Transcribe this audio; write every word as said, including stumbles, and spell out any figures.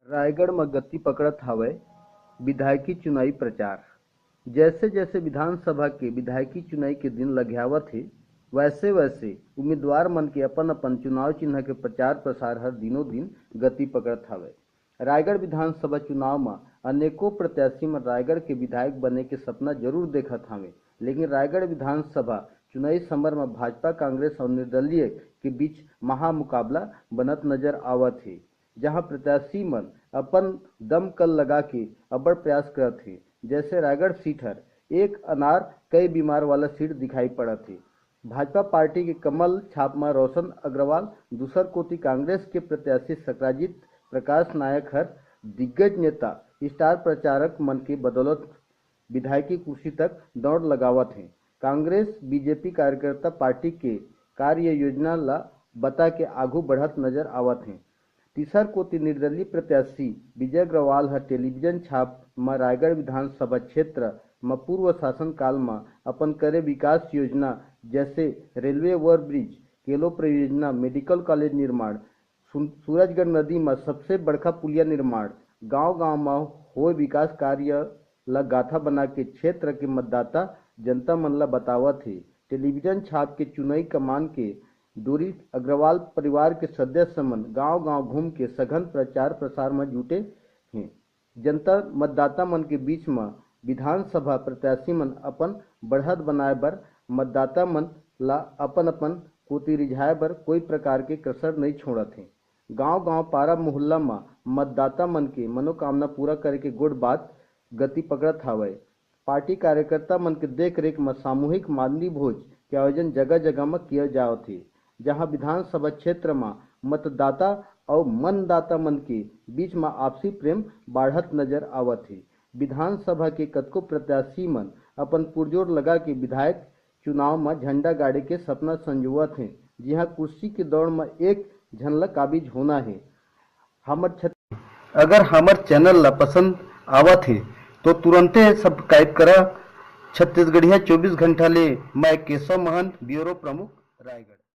रायगढ़ म गति पकड़त हावय विधायकी चुनावी प्रचार। जैसे जैसे विधानसभा के विधायकी चुनाई के दिन लघियावत हे, वैसे वैसे उम्मीदवार मन के अपन अपन चुनाव चिन्ह के प्रचार प्रसार हर दिनों दिन गति पकड़त हावय। रायगढ़ विधानसभा चुनाव म अनेकों प्रत्याशी मन रायगढ़ के विधायक बने के सपना जरूर देखत हावय, लेकिन रायगढ़ विधानसभा चुनावी समर म भाजपा, कांग्रेस और निर्दलीय के बीच महामुकाबला बनत नजर आवत हे, जहां प्रत्याशी मन अपन दमकल लगा के अब्बड़ प्रयास करत हे। जैसे रायगढ़ सीट हर एक अनार कई बीमार वाला सीट दिखाई पड़त हे। भाजपा पार्टी के कमल छाप म रोशन अग्रवाल, दूसर कोति कांग्रेस के प्रत्याशी सकराजीत प्रकाश नायक हर दिग्गज नेता, स्टार प्रचारक मन के बदौलत विधायकी कुर्सी तक दौड़ लगावत हे। कांग्रेस बीजेपी कार्यकर्ता पार्टी के कार्य योजना ला बता के आगू बढ़त नजर आवत हे। तीसर कोति निर्दलीय प्रत्याशी विजय अग्रवाल ह टेलीविजन छाप म रायगढ़ विधानसभा क्षेत्र म पूर्व शासन काल म अपन करे विकास योजना, जैसे रेलवे ओवरब्रिज, केलो परियोजना, मेडिकल कॉलेज निर्माण, सु-, सूरजगढ़ नदी म सबसे बड़का पुलिया निर्माण, गांव-गांव म होए विकास कार्य ल गाथा बना के क्षेत्र के मतदाता जनता मन ल बतावत हे। टेलीविजन छाप के चुनई कमान के डोरी अग्रवाल परिवार के सदस्य मन गांव-गांव घूम के सघन प्रचार प्रसार म जुटे हे। जनता मतदाता मन के बीच म विधानसभा प्रत्याशी मन अपन बढ़त बनाए बर मतदाता मन ला अपन अपन कोति रिझाए बर कोई प्रकार के कसर नइ छोड़त हे। गांव-गांव, पारा मोहल्ला म मतदाता मन के मनोकामना पूरा करे के गोठ बात गति पकड़त हावय। पार्टी कार्यकर्ता मन के देख-रेख म सामूहिक मांदी भोज के आयोजन जगह-जगह म किया जावत हे, जहां विधानसभा क्षेत्र म मतदाता अउ मनदाता मन के बीच म आपसी प्रेम बाढ़त नजर आवत हे। विधानसभा के कतको प्रत्याशी मन अपन पुरजोर लगा के विधायक चुनाव म झंडा गाड़े के सपना संजोवत हे, जिहां कुर्सी के दौड़ म एक झन ल काबिज होना हे। हमर छत-, अगर हमर चैनल ला पसंद आवत हे, तो तुरंते सब्सक्राइब करा। छत्तीसगढ़िया चौबीस घंटा ले मैं केशव महंत, ब्यूरो प्रमुख, रायगढ़।